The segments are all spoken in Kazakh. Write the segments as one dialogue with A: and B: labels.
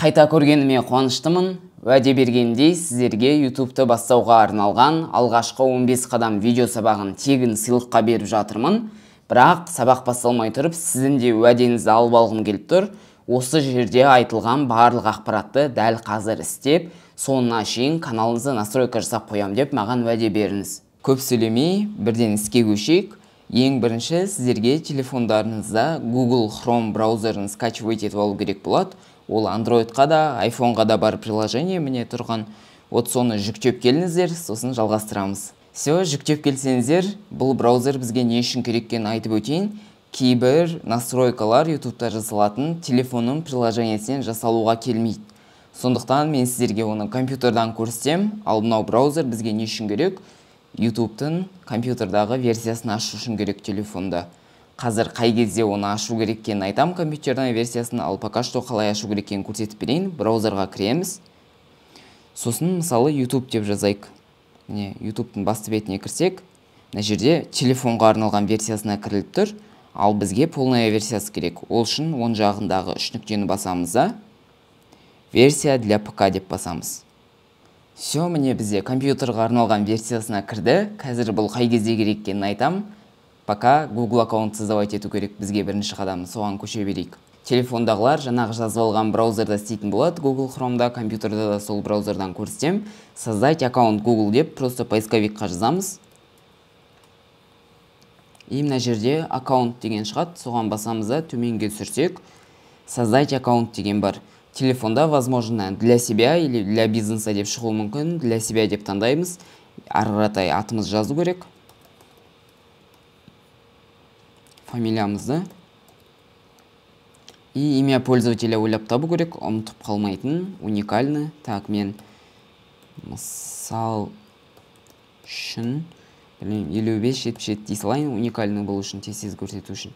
A: Қайта көргеніме қуаныштымын. Уәде бергенімдей, сіздерге YouTube'ты бастауға арналған алғашқы 15 қадам видео сабағын тегін сыйлыққа беріп жатырмын. Бірақ сабақ басталмай тұрып, сіздің де уәдеңізді алып алғым келіп тұр. Осы жерде айтылған барлық ақпаратты дәл қазір істеп, соңына шейін каналыңызды настройка жасап қоям деп маған уәде беріңіз. Көп сөйлемей, бірден іске көшейік. Ең бірінші сіздерге телефондарыңызда Google Chrome браузерін скачивать етіп алу керек болады. Ол Androidқа да, iPhoneға да бар приложение, міне тұрған. Вот соны жүктеп келіңіздер, сосын жалғастырамыз. Все, жүктеп келсеңіздер, бұл браузер бізге не үшін керек екенін айтып өтейін. Кейбір настройкалар YouTube'та жасалатын телефонның приложениесінен жасалуға келмейді. Сондықтан мен сіздерге оны компьютердан көрсетем, ал мынау браузер бізге не үшін керек? YouTube'тың компьютердағы версиясын ашу үшін керек телефонда. Қазір қай кезде оны ашу керек екенін айтам, компьютердің версиясын, ал пока что қалай ашу керек екенін көрсетіп берейін. Браузерға кіреміз. Сосын мысалы YouTube деп жазайық. Міне, YouTube'тың басты бетіне кірсек, мына жерде телефонға арналған версиясына кіріліп тұр, ал бізге полная версиясы керек. Ол үшін оң жағындағы үш нүктені басамыз да, версия для ПК деп басамыз. Все, міне бізде компьютерға арналған версиясына кірді. Қазір бұл қай кезде керек екенін айтам. Пока Google аккаунт создавать ету керек бізге бірінші қадам, соған көше берейік. Телефондағылар жаңағы жазып алған браузерда істейтін болады, Google Chrome'да, компьютерда да сол браузердан көрсетем. Создать аккаунт Google деп просто поисковикқа жазамыз. И мына жерде аккаунт деген шығады, соған басамыз да төменге түсірсек, создать аккаунт деген бар. Телефонда, возможно, для себя или для бизнеса деп шығуы мүмкін, для себя деп таңдаймыз. Ары қаратай атымыз жазу керек, фамилиямызды и имя пользователя ойлап табу керек, ұмытып қалмайтын, уникальный. Так, мен мысал үшін, білмеймін, 55 77 дей салайын, уникальный болу үшін, тез-тез көрсету үшін.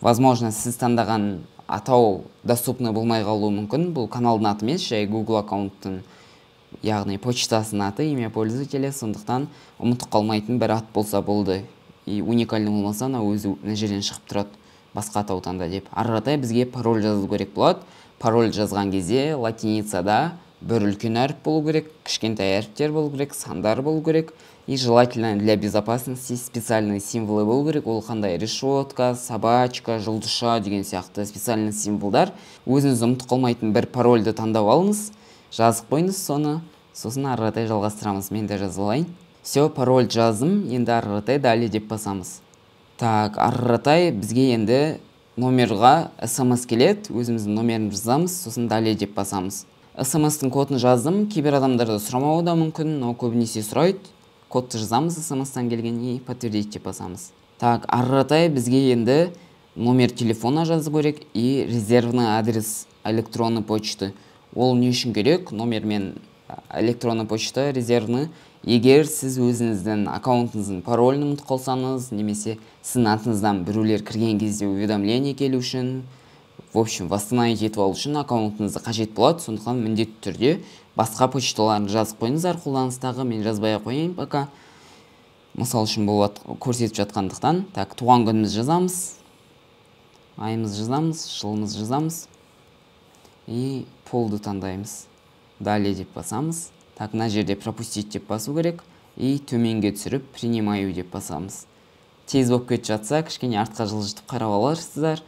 A: Возможно, сіз таңдаған атау доступны болмай қалуы мүмкін. Бұл каналдың аты емес, жай Google аккаунттың, яғни почтасының аты, имя пользователя, сондықтан ұмытып қалмайтын бір ат болса болды. И уникальный болмаса, ана өзі мына жерден шығып тұрады, басқа атау таңда деп. Ары қаратай бізге пароль жазу керек болады. Пароль жазған кезде латиницада бір үлкен әріп болу керек, кішкентай әріптер болу керек, сандар болу керек. И желательно для безопасности специальные символы болу керек. Ол қандай? Решетка, собачка, жұлдызша деген сияқты специальный символдар. Өзіңіз ұмытып қалмайтын бір парольді таңдап алыңыз, жазып қойыңыз соны, сосын ары қаратай жалғастырамыз. Мен де жазып алайын. Все, пароль жаздым, енді ары қаратай далее деп басамыз. Так, ары қаратай бізге енді номерға СМС келеді, өзіміздің номерімізді жазамыз, сосын далее деп басамыз. СМС-тің кодын жаздым, кейбір адамдарда сұрамауы да мүмкін, но көбінесе сұрайды. Кодты жазамыз СМС-тан келген и подтвердить деп басамыз. Так, ары қаратай бізге енді номер телефона жазу керек и резервный адрес электронной почты. Ол не үшін керек? Номер мен электронный почта резервный. Егер сіз өзіңіздің аккаунтыңыздың паролін ұмытып қалсаңыз, немесе сіздің атыңыздан біреулер кірген кезде уведомление келу үшін, в общем, восстановить етіп алу үшін аккаунтыңызды қажет болады. Сондықтан міндетті түрде басқа почталарын жазып қойыңыздар қолданыстағы. Мен жазбай ақ қояйын пока. Мысал үшін болады көрсетіп жатқандықтан. Так, туған күнімізді жазамыз, айымызды жазамыз, жылымызды жазамыз и полды таңдаймыз. Далее деп басамыз. Так, мына жерде пропустить деп басу керек и төменге түсіріп принимаю деп басамыз. Тез болып кетіп жатса, кішкене артқа жылжытып қарап аларсыздар.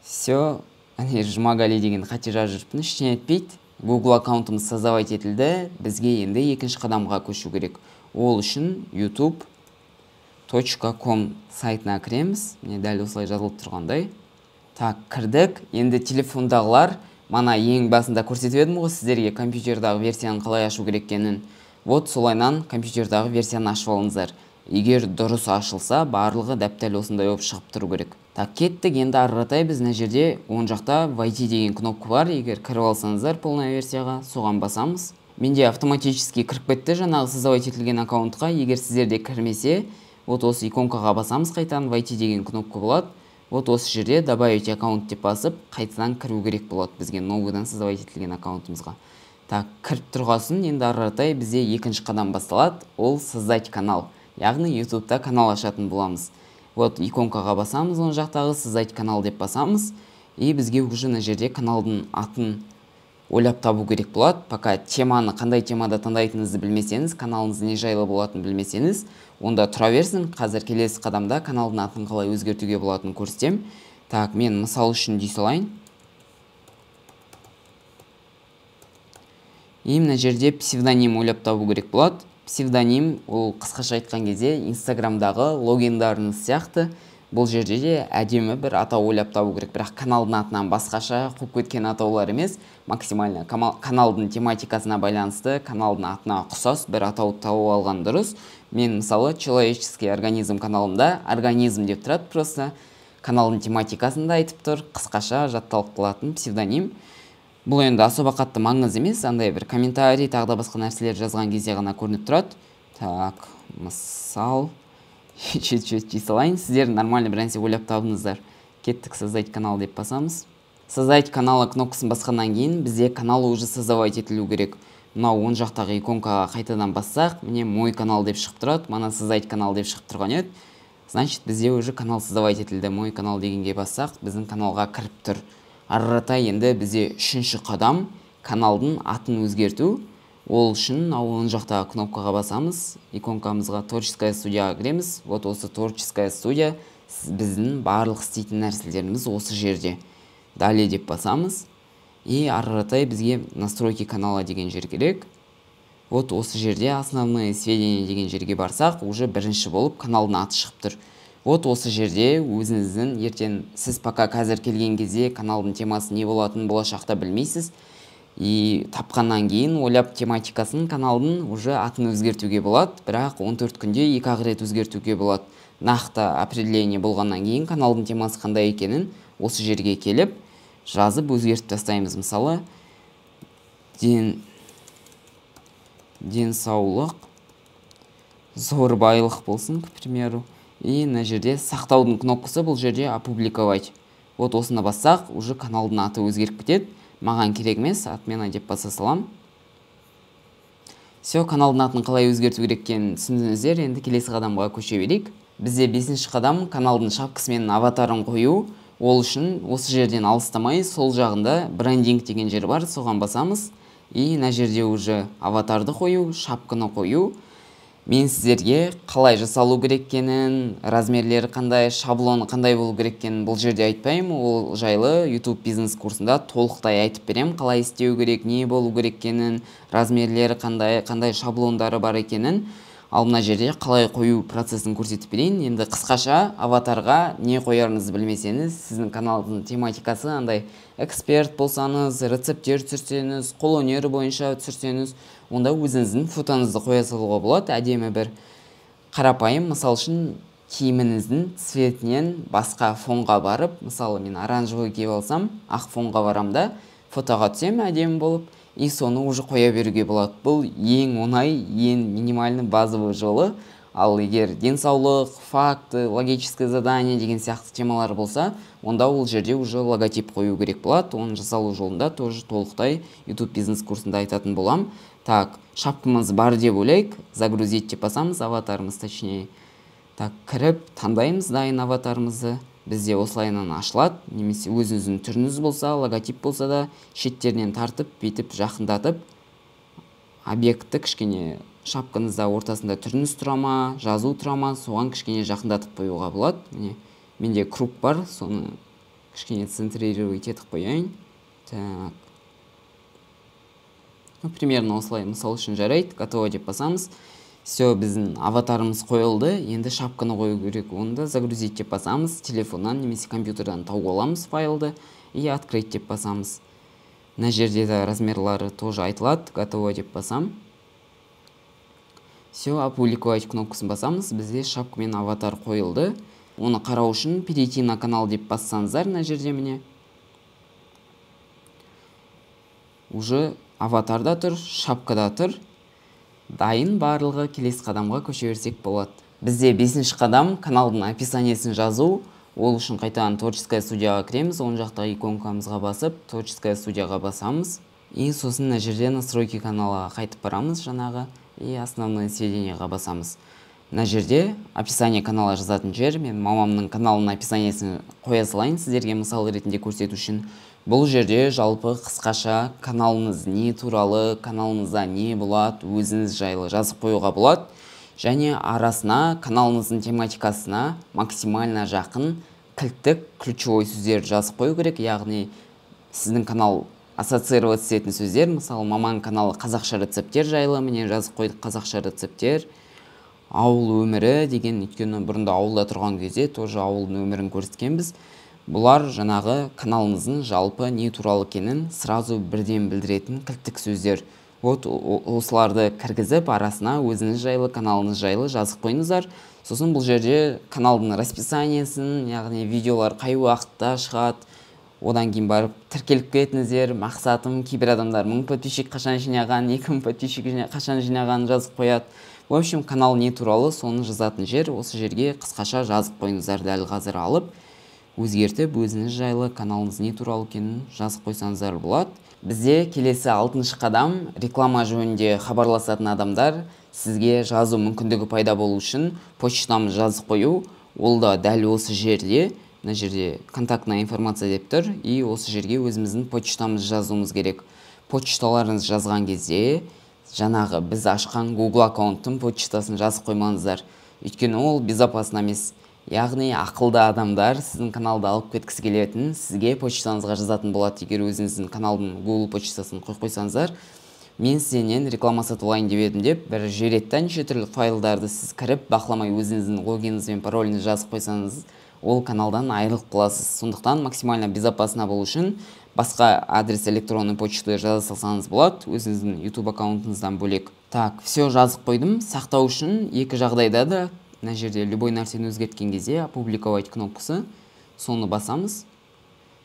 A: Все, әне Жұмағали деген қате жазып жүріппін, ештеңе етпейді. Google аккаунтымыз создавать етілді. Бізге енді екінші қадамға көшу керек. Ол үшін youtube точка ком сайтына кіреміз. Міне дәл осылай жазылып тұрғандай. Так, кірдік. Енді телефондағылар, мана ең басында көрсетіп едім ғой сіздерге компьютердағы версияны қалай ашу керек екенін. Вот солайынан компьютердағы версияны ашып алыңыздар. Егер дұрыс ашылса, барлығы дәп-дәл осындай болып шығып тұру керек. Так, кеттік. Енді ары қаратай біз мына жерде оң жақта войти деген кнопка бар. Егер кіріп алсаңыздар полная версияға, соған басамыз. Менде автоматически кіріп кетті жаңағы создавать етілген аккаунтқа. Егер сіздерде кірмесе, вот осы иконкаға басамыз қайтадан, войти деген кнопка болады. Вот осы жерде добавить аккаунт деп басып, қайтадан кіру керек болады бізге новыйдан создавать етілген аккаунтымызға. Так, кіріп тұрғасын, енді ары қаратай бізде екінші қадам басталады, ол создать канал. Яғни YouTube'та канал ашатын боламыз. Вот иконкаға басамыз, оң жақтағы создать канал деп басамыз. И бізге уже мына жерде каналдың атын ойлап табу керек болады. Пока теманы, қандай темада таңдайтыныңызды білмесеңіз, каналыңыз не жайлы болатынын білмесеңіз, онда тұра берсін. Қазір келесі қадамда каналдың атын қалай өзгертуге болатынын көрсетемін. Так, мен мысал үшін дей салайын. И мына жерде псевдоним ойлап табу керек болады. Псевдоним ол қысқаша айтқан кезде Инстаграмдағы логиндарыңыз сияқты. Бұл жерде де әдемі бір атау ойлап табу керек. Бірақ каналдың атынан басқаша қуып кеткен атаулар емес, максимально каналдың тематикасына байланысты, каналдың атына ұқсас бір атау тауып алған дұрыс. Мен мысалы человеческий организм каналымда организм деп тұрады, просто каналдың тематикасын да айтып тұр, қысқаша жатталып қалатын псевдоним. Бұл енді особо қатты маңыз емес, андай бір комментарий, тағы да басқа нәрселер жазған кезде ғана көрініп тұрады. Так, мысал чуть-чуть дей салайын. Сіздер нормально бір нәрсе ойлап табыңыздар. Кеттік, создать канал деп басамыз. Создать каналы кнопкасын басқаннан кейін бізде канал уже создавать етілу керек. Мынау оң жақтағы иконкаға қайтадан бассақ, міне мой канал деп шығып тұрады. Мана создать канал деп шығып тұрған еді. Значит, бізде уже канал создавать етілді. Мой канал дегенге бассақ, біздің каналға кіріп тұр. Ары қарата енді бізде үшінші қадам каналдың атын өзгерту. Ол үшін мынау оң жақтағы кнопкаға басамыз, иконкамызға творческая студияға кіреміз. Вот осы творческая студия біздің барлық істейтін нәрселеріміз осы жерде. Далее деп басамыз. И ары қаратай бізге настройки канала деген жер керек. Вот осы жерде основные сведения деген жерге барсақ, уже бірінші болып каналдың аты шығып тұр. Вот осы жерде өзіңіздің ертең сіз пока қазір келген кезде каналдың темасы не болатынын болашақта білмейсіз. И тапқаннан кейін ойлап тематикасын каналдың уже атын өзгертуге болады, бірақ 14 күнде 2-ақ рет өзгертуге болады. Нақты определение болғаннан кейін каналдың темасы қандай екенін осы жерге келіп жазып өзгертіп тастаймыз. Мысалы, денсаулық зор байлық болсын, к примеру. И мына жерде сақтаудың кнопкасы, бұл жерде опубликовать. Вот осыны бассақ, уже каналдың аты өзгеріп кетеді. Маған керек емес, отмена деп баса салам. Все, каналдың атын қалай өзгерту керек екенін түсіндіңіздер. Енді келесі қадамға көше берейік. Бізде 5-ші қадам каналдың шапкасы мен аватарын қою. Ол үшін осы жерден алыстамай, сол жағында брендинг деген жер бар, соған басамыз. И мына жерде уже аватарды қою, шапканы қою. Мен сіздерге қалай жасалу керек екенін, размерлері қандай, шаблоны қандай болу керек екенін бұл жерде айтпаймын. Ол жайлы YouTube бизнес курсында толықтай айтып беремін, қалай істеу керек, не болу керек екенін, размерлері қандай, қандай шаблондары бар екенін. Ал мына жерде қалай қою процесін көрсетіп берейін. Енді қысқаша аватарға не қоярыңызды білмесеңіз, сіздің каналдың тематикасы андай эксперт болсаңыз, рецепттер түсірсеңіз, қолөнері бойынша түсірсеңіз, онда өзіңіздің фотоңызды қоя салуға болады. Әдемі бір қарапайым, мысал үшін киіміңіздің цветінен басқа фонға барып, мысалы мен оранжевый киіп алсам, ақ фонға барам да, фотоға түсем әдемі болып, и соны уже қоя беруге болады. Бұл ең оңай, ең минимальный базовый жолы. Ал егер денсаулық, факты, логическое задание деген сияқты темалар болса, онда ол жерде уже логотип қою керек болады. Оның жасалу жолында тоже толықтай YouTube бизнес курсында айтатын болам. Так, шапкамыз бар деп ойлайық. Загрузить деп басамыз, аватарымыз точнее. Так, кіріп таңдаймыз дайын аватарымызды. Бізде осылайынан ашылады, немесе өзіңіздің түріңіз болса, логотип болса да, шеттерінен тартып, бүйтіп жақындатып, объектті кішкене шапкаңызда ортасында түріңіз тұра ма, жазу тұра ма, соған кішкене жақындатып қоюға болады. Міне, менде круг бар, соны кішкене центрировать етіп қояйын. Так. Ну, примерно осылай, мысал үшін жарайды. Готово деп басамыз. Все, біздің аватарымыз қойылды. Енді шапканы қою керек. Оны да загрузить деп басамыз. Телефоннан немесе компьютерден тауып аламыз файлды и открыть деп басамыз. Мына жерде де размерлары тоже айтылады. Готово деп басам. Все, опубликовать кнопкасын басамыз. Бізде шапка мен аватар қойылды. Оны қарау үшін перейти на канал деп бассаңыздар, мына жерде міне уже аватар да тұр, шапка да тұр. Дайын барлығы, келесі қадамға көше берсек болады. Бізде 5-ші қадам каналдың описаниесін жазу. Ол үшін қайтадан творческая студияға кіреміз. Оң жақтағы иконкамызға басып, творческая студияға басамыз. И сосын мына жерде настройки каналға қайтып барамыз жаңағы и основные сведенияға басамыз. Мына жерде описание канала жазатын жер. Мен мамамның каналының описаниесін қоя салайын сіздерге мысал ретінде көрсету үшін. Бұл жерде жалпы қысқаша каналыңыз не туралы, каналыңызда не болады, өзіңіз жайлы жазып қоюға болады. Және арасына каналыңыздың тематикасына максимально жақын кілттік ключевой сөздерді жазып қою керек. Яғни сіздің канал ассоциироваться ететін сөздер, мысалы маман каналы қазақша рецепттер жайлы, міне жазып қойдық қазақша рецепттер, ауыл өмірі деген, өйткені бұрында ауылда тұрған кезде тоже ауылдың өмірін көрсеткенбіз. Бұлар жаңағы каналыңыздың жалпы не туралы екенін сразу бірден білдіретін кілттік сөздер. Вот осыларды кіргізіп арасына өзіңіз жайлы, каналыңыз жайлы жазып қойыңыздар. Сосын бұл жерде каналдың расписаниесін, яғни видеолар қай уақытта шығады, одан кейін барып тіркеліп кетіңіздер. Мақсатым, кейбір адамдар 1000 подписчик қашан жинаған, 2000 подписчик қашан жинағанын жазып қояды. В общем, канал не туралы, соны жазатын жер, осы жерге қысқаша жазып қойыңыздар. Дәл қазір алып өзгертіп, өзіңіз жайлы, каналыңыз не туралы екенін жазып қойсаңыздар болады. Бізде келесі 6-шы қадам, реклама жөнінде хабарласатын адамдар сізге жазу мүмкіндігі пайда болу үшін почтамыз жазып қою. Ол да дәл осы жерде, мына жерде контактная информация деп тұр, и осы жерге өзіміздің почтамызды жазуымыз керек. Почталарыңызды жазған кезде жаңағы біз ашқан Google аккаунттың почтасын жазып қоймаңыздар, өйткені ол безопасно емес. Яғни ақылды адамдар сіздің каналды алып кеткісі келетін, сізге почтаңызға жазатын болады. Егер өзіңіздің каналдың Google почтасын қойып қойсаңыздар, мен сенен реклама сатып алайын деп едім деп бір жібереді да, неше түрлі файлдарды сіз кіріп бақыламай өзіңіздің логиніңіз бен пароліңізді жазып қойсаңыз, ол каналдан айырылып қаласыз. Сондықтан максимально безопасно болу үшін басқа адрес электронный почты жаза салсаңыз болады, өзіңіздің YouTube аккаунтыңыздан бөлек. Так, все жазып қойдым. Сақтау үшін екі жағдайда да мына жерде любой нәрсені өзгерткен кезде опубликовать кнопкасы, соны басамыз.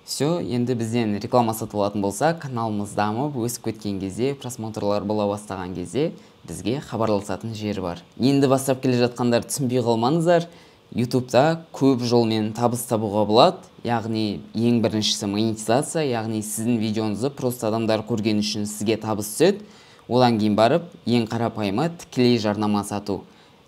A: Все, енді бізден реклама сатып алатын болса, каналымыз дамып, өсіп кеткен кезде, просмотрлар бола бастаған кезде бізге хабарласатын жер бар. Енді бастап келе жатқандар түсінбей қалмаңыздар, YouTube'да көп жолмен табыс табуға болады. Яғни ең біріншісі монетизация, яғни сіздің видеоңызды просто адамдар көрген үшін сізге табыс түседі. Одан кейін барып ең қарапайымы тікелей жарнама сату.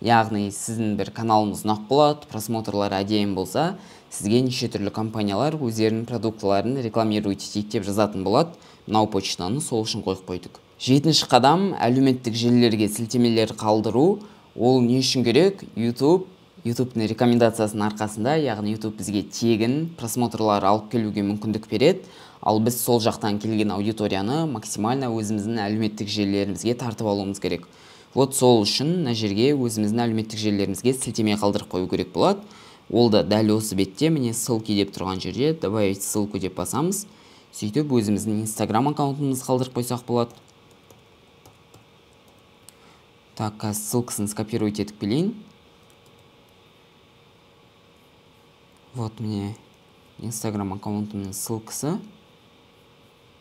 A: Яғни сіздің бір каналыңыз ұнап болады, просмотрлар әдемі болса, сізге неше түрлі компаниялар өздерінің продуктыларын рекламировать етейік деп жазатын болады. Мынау почтаны сол үшін қойып қойдық. 7-ші қадам, әлеуметтік желілерге сілтемелер қалдыру. Ол не үшін керек? YouTube'ның рекомендациясының арқасында, яғни YouTube бізге тегін просмотрлар алып келуге мүмкіндік береді. Ал біз сол жақтан келген аудиторияны максимально өзіміздің әлеуметтік желілерімізге тартып алуымыз керек. Вот сол үшін мына жерге өзіміздің әлеуметтік желілерімізге сілтеме қалдырып қою керек болады. Ол да дәл осы бетте, міне ссылки деп тұрған жерде добавить ссылку деп басамыз. Сөйтіп өзіміздің Instagram аккаунтымызды қалдырып қойсақ болады. Так, қазір ссылкасын скопировать етіп келейін. Вот міне Instagram аккаунтымның ссылкасы.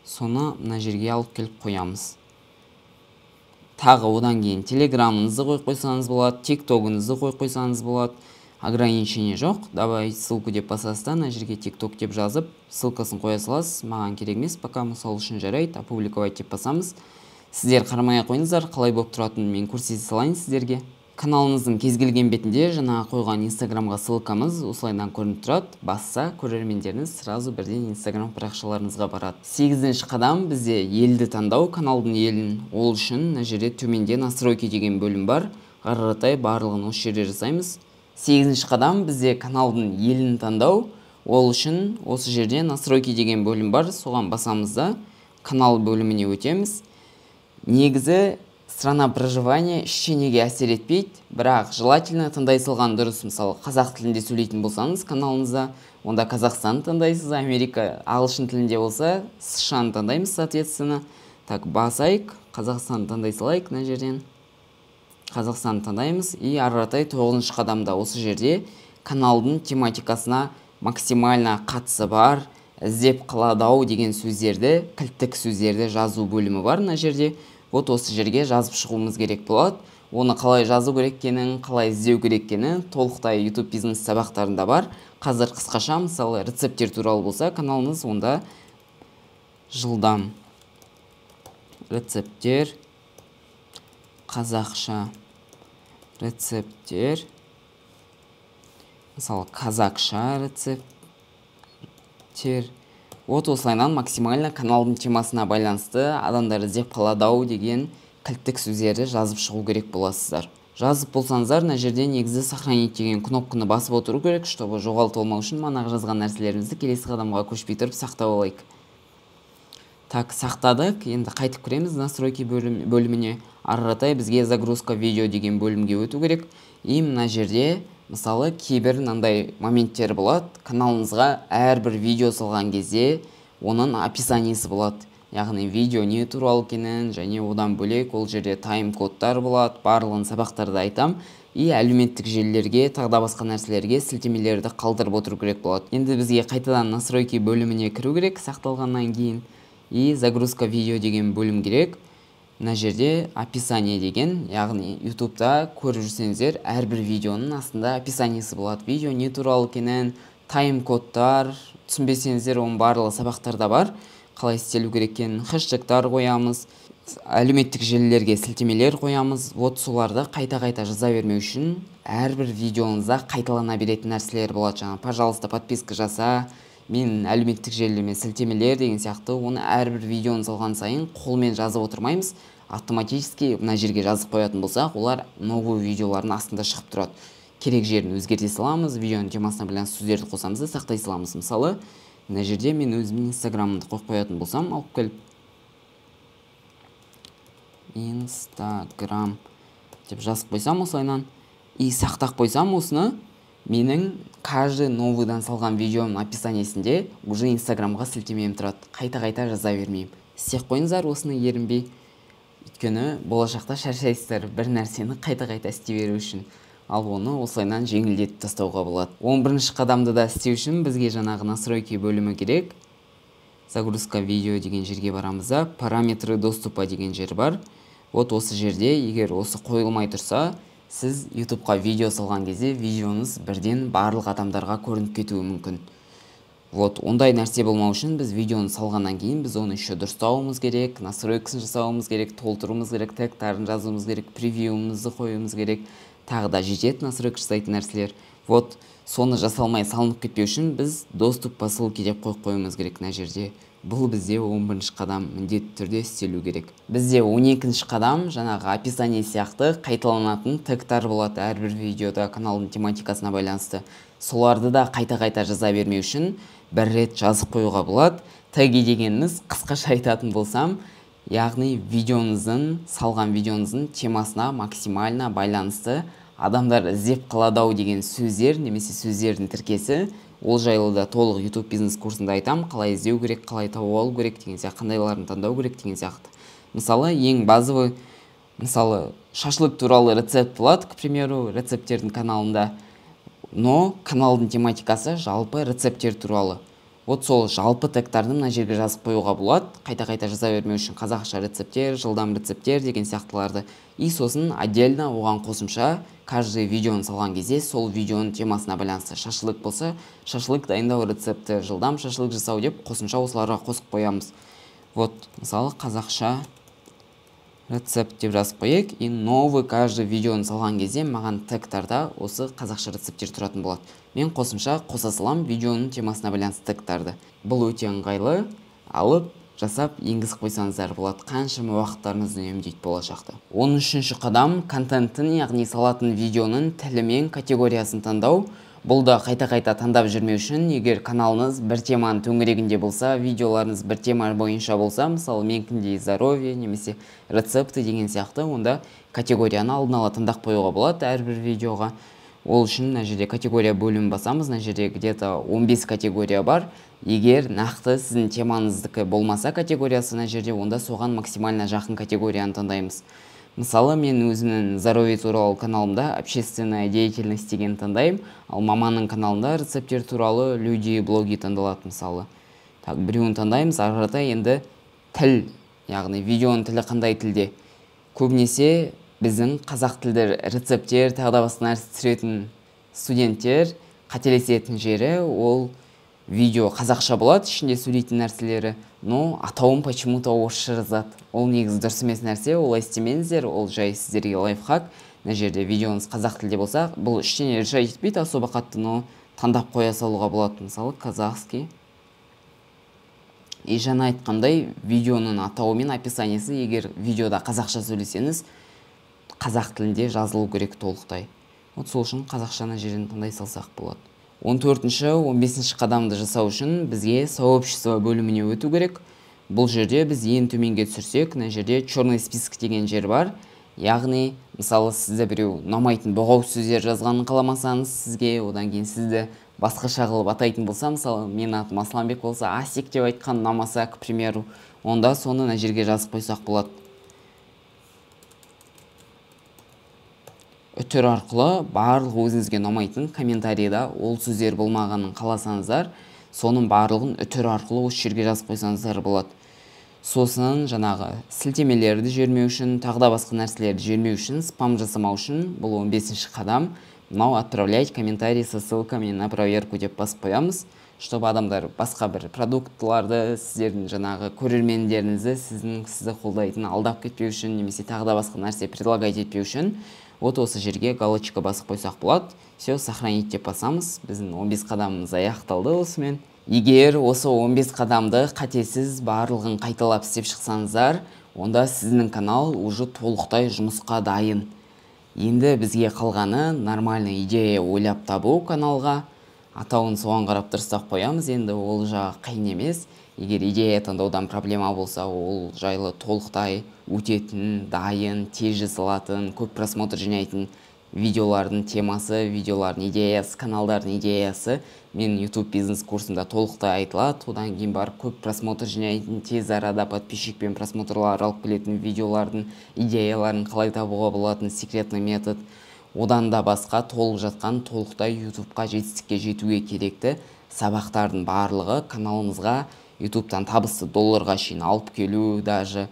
A: Соны мына жерге алып келіп қоямыз. Тағы одан кейін Телеграмыңызды қойып қойсаңыз болады, TikTok'ыңызды қойып қойсаңыз болады. Ограничение жоқ. Добавить ссылку деп басасыз да, мына жерге TikTok деп жазып, ссылкасын қоя саласыз. Маған керек емес, пока мысал үшін жарайды. Опубликовать деп басамыз. Сіздер қарамай қойыңыздар, қалай болып тұратынын мен көрсете салайын сіздерге. Каналымыздың кез келген бетінде жаңа қойған Инстаграмға ссылкамыз осылайдан көрініп тұрады. Басса көрермендеріңіз сразу бірден Инстаграм парақшаларыңызға барады. 8-ші қадам бізде елді таңдау, каналдың елін. Ол үшін мына жерде төменде настройки деген бөлім бар. Ары қаратай барлығын осы жерде жасаймыз. 8-ші қадам бізде каналдың елін таңдау. Ол үшін осы жерде настройки деген бөлім бар. Соған басамыз да канал бөліміне өтеміз. Негізі страна проживания ештеңеге әсер етпейді, бірақ желательно таңдай салған дұрыс. Мысалы, қазақ тілінде сөйлейтін болсаңыз каналыңызда, онда Қазақстан таңдайсыз, Америка ағылшын тілінде болса, США-ны таңдаймыз, соответственно. Так, басайық, Қазақстан таңдай салайық мына жерден. Қазақстан таңдаймыз. И ары қаратай 9-шы қадамда осы жерде каналдың тематикасына максимально қатысы бар, іздеп қалады ау деген сөздерді, кілттік сөздерді жазу бөлімі бар мына жерде. Вот осы жерге жазып шығуымыз керек болады. Оны қалай жазу керек екенін, қалай іздеу керек екенін толықтай YouTube бизнес сабақтарында бар. Қазір қысқаша, мысалы, рецепттер туралы болса каналыңыз, онда жылдам рецепттер, қазақша рецепттер, мысалы, қазақша рецепттер, Вот осылайынан максимально каналдың темасына байланысты адамдар іздеп қалады ау деген кілттік сөздерді жазып шығу керек боласыздар. Жазып болсаңыздар, мына жерде негізі «Сохранить» деген кнопканы басып отыру керек, чтобы жоғалтып алмау үшін. Манағы жазған нәрселерімізді келесі қадамға көшпей тұрып сақтап алайық. Так, сақтадық. Енді қайтып кіреміз «Настройки» бөліміне. Ары қаратай бізге «Загрузка видео» деген бөлімге өту керек. И мына жерде, мысалы, кейбір мынандай моменттер болады: каналыңызға әрбір видео салған кезде оның описаниесі болады, яғни видео не туралы екенін, және одан бөлек ол жерде тайм кодтар болады, барлығын сабақтарда айтам. И әлеуметтік желілерге, тағы да басқа нәрселерге сілтемелерді қалдырып отыру керек болады. Енді бізге қайтадан «Настройки» бөліміне кіру керек сақталғаннан кейін, и «Загрузка видео» деген бөлім керек. Мына жерде «Описание» деген, яғни Ютубта көріп жүрсеңіздер, әрбір видеоның астында описаниесі болады, видео не туралы екенін, тайм кодтар. Түсінбесеңіздер, оның барлығы сабақтарда бар, қалай істелу керек екенін. Хэштегтар қоямыз, әлеуметтік желілерге сілтемелер қоямыз. Вот соларды қайта-қайта жаза бермеу үшін, әрбір видеоңызда қайталана беретін нәрселер болады, жаңа «Пожалуйста, подписка жаса», «Менің әлеуметтік желілеріме сілтемелер» деген сияқты. Оны әрбір видеоны салған сайын қолмен жазып отырмаймыз, автоматически мына жерге жазып қоятын болсақ, олар новый видеолардың астында шығып тұрады. Керек жерін өзгерте саламыз, видеоның темасына байланысты сөздерді қосамыз да, сақтай саламыз. Мысалы, мына жерде мен өзімнің Инстаграмымды қойып қоятын болсам, алып келіп «Инстаграм» деп жазып қойсам осылайынан и сақтап қойсам осыны, менің каждый новыйдан салған видеомның описаниесінде уже Инстаграмға сілтемем тұрады, қайта-қайта жаза бермеймін. Істеп қойыңыздар осыны ерінбей, өйткені болашақта шаршайсыздар бір нәрсені қайта-қайта істей беру үшін, ал оны осылайынан жеңілдетіп тастауға болады. 11-ші қадамды да істеу үшін бізге жаңағы «Настройки» бөлімі керек. «Загрузка видео» деген жерге барамыз да, «Параметры доступа» деген жер бар. Вот осы жерде егер осы қойылмай тұрса, сіз Ютубқа видео салған кезде видеоңыз бірден барлық адамдарға көрініп кетуі мүмкін. Вот ондай нәрсе болмау үшін біз видеоны салғаннан кейін біз оны еще дұрыстауымыз керек, настройкасын жасауымыз керек, толтыруымыз керек, тегтарын жазуымыз керек, превьюімізді қоюымыз керек, тағы да жетеді настройка жасайтын нәрселер. Вот соны жасалмай салынып кетпеу үшін біз «Доступ по ссылке» деп қойып қоюымыз керек мына жерде. Бұл бізде 11 қадам, міндетті түрде істелу керек. Бізде 12 қадам жаңағы описание сияқты қайталанатын тегтар болады әрбір видеода каналдың тематикасына байланысты. Соларды да қайта-қайта жаза бермеу үшін бір рет жазып қоюға болады. Теги дегеніміз, қысқаша айтатын болсам, яғни видеоңыздың, салған видеоңыздың темасына максимально байланысты адамдар іздеп қалады ау деген сөздер немесе сөздердің тіркесі. Ол жайлы да толық YouTube бизнес курсында айтам, қалай іздеу керек, қалай тауып алу керек деген сияқты, қандайларын таңдау керек деген сияқты. Мысалы, ең базовый, мысалы, шашлык туралы рецепт болады, к примеру, рецепттердің каналында, но каналдың тематикасы жалпы рецепттер туралы. Вот сол жалпы тегтарды мына жерге жазып қоюға болады, қайта-қайта жаза бермеу үшін: қазақша рецепттер, жылдам рецепттер деген сияқтыларды. И сосын отдельно оған қосымша каждый видеоны салған кезде сол видеоның темасына байланысты, шашлык болса, шашлык дайындау рецепті, жылдам шашлык жасау деп қосымша осыларға қосып қоямыз. Вот мысалы, қазақша рецепт деп жазып қояйық, и новый каждый видеоны салған кезде маған тегтарда осы қазақша рецепттер тұратын болады. Мен қосымша қоса саламын видеоның темасына байланысты тегтарды. Бұл өте ыңғайлы, алып жасап енгізіп қойсаңыздар болады, қаншама уақыттарыңызды үнемдейді болашақта. 13-ші қадам — контенттің, яғни салатын видеоның тілі мен категориясын таңдау. Бұл да қайта-қайта таңдап жүрмеу үшін. Егер каналыңыз бір теманың төңірегінде болса, видеоларыңыз бір тема бойынша болса, мысалы, менікіндей здоровье немесе рецепты деген сияқты, онда категорияны алдын ала таңдап қоюға болады әрбір видеоға. Ол үшін мына жерде «Категория» бөлімін басамыз. Мына жерде где-то 15 категория бар. Егер нақты сіздің темаңыздікі болмаса категориясы мына жерде, онда соған максимально жақын категорияны таңдаймыз. Мысалы, мен өзімнің здоровье туралы каналымда «Общественная деятельность» деген таңдаймын, ал маманың каналында рецепттер туралы «Люди и блоги» таңдалады. Мысалы, так, біреуін таңдаймыз. Ары қаратай енді тіл, яғни видеоның тілі қандай тілде. Көбінесе біздің қазақ тілді рецепттер, тағы да басқа нәрсе түсіретін студенттер қателесетін жері — ол видео қазақша болады, ішінде сөйлейтін нәрселері, но атауын почему-то орысша жазады. Ол негізі дұрыс емес нәрсе, олай істемеңіздер. Ол жай сіздерге лайфхак. Мына жерде видеоңыз қазақ тілде болса, бұл ештеңе решать етпейді особо қатты, но таңдап қоя салуға болады. Мысалы, казахский. И жаңа айтқандай, видеоның атауы мен описаниесі, егер видеода қазақша сөйлесеңіз, қазақ тілінде жазылу керек толықтай. Вот сол үшін қазақшаны жерден таңдай салсақ болады. 14-ші, 15-ші қадамды жасау үшін бізге сообщество бөліміне өту керек. Бұл жерде біз ең төменге түсірсек, мына жерде черный список деген жер бар. Яғни, мысалы, сізді біреу ұнамайтын боғауыз сөздер жазғанын қаламасаңыз сізге, одан кейін сізді басқаша қылып атайтын болса, мысалы, менің атым Асланбек болса, Асик деп айтқан ұнамаса, к примеру, онда соны мына жерге жазып қойсақ болады. Үтір арқылы барлық өзіңізге ұнамайтын комментарийда ол сөздер болмағанын қаласаңыздар, соның барлығын үтір арқылы осы жерге жазып қойсаңыздар болады. Сосын жаңағы сілтемелерді жібермеу үшін, тағы да басқа нәрселерді жібермеу үшін, спам жасамау үшін, бұл 15-ші қадам. Мынау отправлять комментарий со ссылками на проверку деп басып қоямыз, чтобы адамдар басқа бір продуктыларды, сіздердің жаңағы көрермендеріңізді, сізді қолдайтын алдап кетпеу үшін, немесе тағы да басқа нәрсе предлагать етпеу үшін, вот осы жерге галочка басып қойсақ болады. Все, сохранить деп басамыз. Біздің 15 қадамымыз аяқталды осымен. Егер осы 15 қадамды қатесіз барлығын қайталап істеп шықсаңыздар, онда сіздің канал уже толықтай жұмысқа дайын. Енді бізге қалғаны нормальный идея ойлап табу каналға. Атауын соған қарап дұрыстап қоямыз. Енді ол жағы қиын емес. Егер идея таңдаудан проблема болса, ол жайлы толықтай өтетін, дайын, тез жасалатын, көп просмотр жинайтын видеолардың темасы, видеолардың идеясы, каналдардың идеясы мен YouTube бизнес курсында толықтай айтылады. Одан кейін барып көп просмотр жинайтын, тез арада подписчик пен просмотрлар алып келетін видеолардың идеяларын қалай табуға болатын секретный метод. Одан да басқа толып жатқан толықтай YouTube'қа жетістікке жетуге керекті сабақтардың барлығы каналымызға YouTube'тан табысты долларға шейін алып келу, даже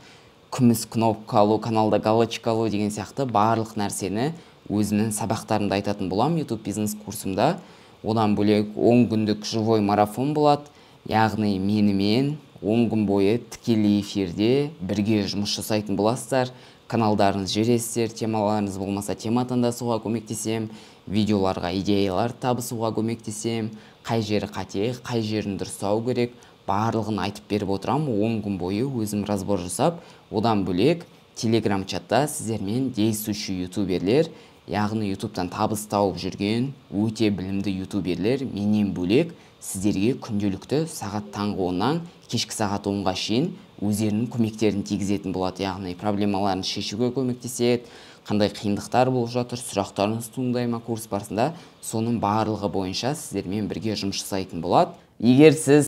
A: күміс кнопка алу, каналда галочка алу деген сияқты барлық нәрсені өзімнің сабақтарымда айтатын боламын YouTube бизнес курсымда. Одан бөлек 10 күндік живой марафон болады. Яғни менімен 10 күн бойы тікелей эфирде бірге жұмыс жасайтын боласыздар. Каналдарыңыз жібересіздер, темаларыңыз болмаса тема таңдасуға көмектесем, видеоларға идеялар табысуға көмектесем, қай жері қате, қай жерін дұрыстау керек, барлығын айтып беріп отырамын. 10 күн бойы өзім разбор жасап, одан бөлек Telegram чатта сіздермен действующий ютуберлер, яғни YouTube'тан табыс тауып жүрген өте білімді ютуберлер менен бөлек сіздерге күнделікті сағат таңғы 10-нан кешкі сағат 10-ға шейін өздерінің көмектерін тигізетін болады. Яғни проблемаларын шешуге көмектеседі, қандай қиындықтар болып жатыр, сұрақтарыңыз туындай ма курс барысында, соның барлығы бойынша сіздермен бірге жұмыс жасайтын болады. Егер сіз